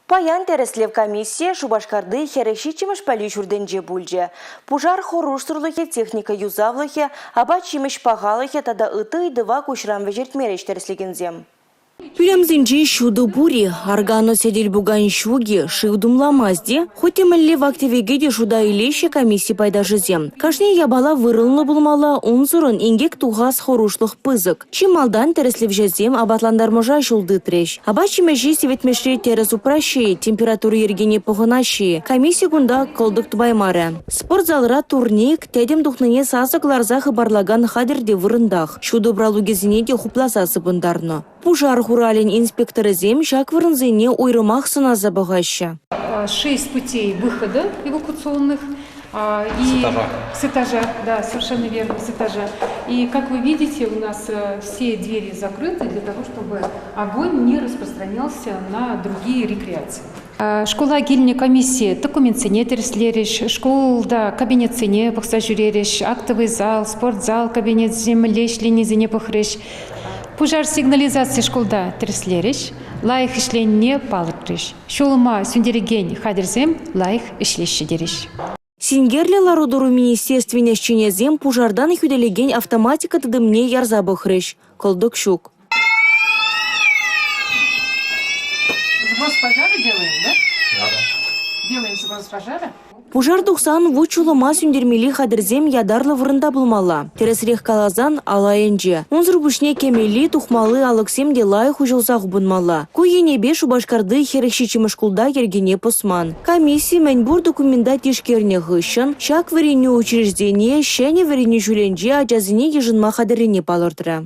Паян тӗрӗслев комиссийӗ Шупашкарти 47-мӗш пӗлӳ ҫуртӗнче пулчӗ. Пушар хӑрушсӑрлӑхӗ, техника юсавлӑхӗ, апат-ҫимӗҫ пахалӑхӗ тата ытти ыйтӑва куҫран вӗҫертмерӗҫ тӗрӗслекенсем. Пӳлӗмсенче ҫутӑ пур-и, арканнӑ сӗтел-пукан ҫук-и, шыв тумламасть-и? Хуть те мӗнле вак-тӗвеке те шута илеҫҫӗ комисси пайташӗсем. Кашни япала вырӑнлӑ пулмалла, унсӑрӑн инкек тухас хӑрушлӑх пысӑк. Чи малтан тӗрӗслевҫӗсем апатлантармӑша ҫул тытрӗҫ. Апат-ҫимӗҫе сивӗтмӗшре тӗрӗс упраҫҫӗ-и, температура йӗркине пӑхӑнаҫҫӗ-и? Комисси кунта кӑлтӑк тупаймарӗ. Спортзалра турник, тӗтӗм тухнине сасӑ кӑларса хыпарлакан хатӗр те вырӑнтах. Ҫутӑ пралукӗсене те хупласа сыпӑнтарнӑ. Пушар хуралӗн инспекторӗсем ҫак вырӑнсене уйрӑмах сӑнаса пӑхаҫҫӗ. Шесть путей выхода эвакуационных. И с этажа. С этажа, да, совершенно верно, с этажа. И, как вы видите, у нас все двери закрыты для того, чтобы огонь не распространялся на другие рекреации. Шкула килнӗ комисси документсене тӗрӗслерӗҫ, шкулта кабинетсене пӑхса ҫӳрерӗҫ, актовый зал, спортзал кабинетсем мӗнле ӗҫленисене пӑхрӗҫ. Пушар сигнализаци шкулта тӗрӗслерӗҫ, лайӑх ӗҫленине палӑртрӗҫ. Ҫулӑма сӳнтерекен хатӗрсем лайӑх ӗҫлеҫҫӗ терӗҫ. Синкерлӗ лару-тӑру министерствин ӗҫченӗсем пушартан хӳтӗлекен автоматика тытӑмне ярса пӑхрӗҫ. Кӑлтӑк ҫук. Сброс пожара делаем, да? Да. Делаем сброс пожара. Пушар тухсан вут-ҫулӑма сӳнтермелли хатӗрсем ятарлӑ вырӑнта пулмалла. Тӗрӗсрех каласан, ал айӗнче. Унсӑр пуҫне кӗмелли, тухмалли алӑксем те лайӑх уҫӑлса хупӑнмалла. Ку енӗпе Шупашкарти 47-мӗш шкулта йӗркене пӑсман. Комисси мӗн пур документа тишкернӗ хыҫҫӑн ҫак вӗренӳ учрежденийӗ ҫӗнӗ вӗренӳ ҫулӗнче ачасене йышӑнма хатӗррине палӑртрӗ.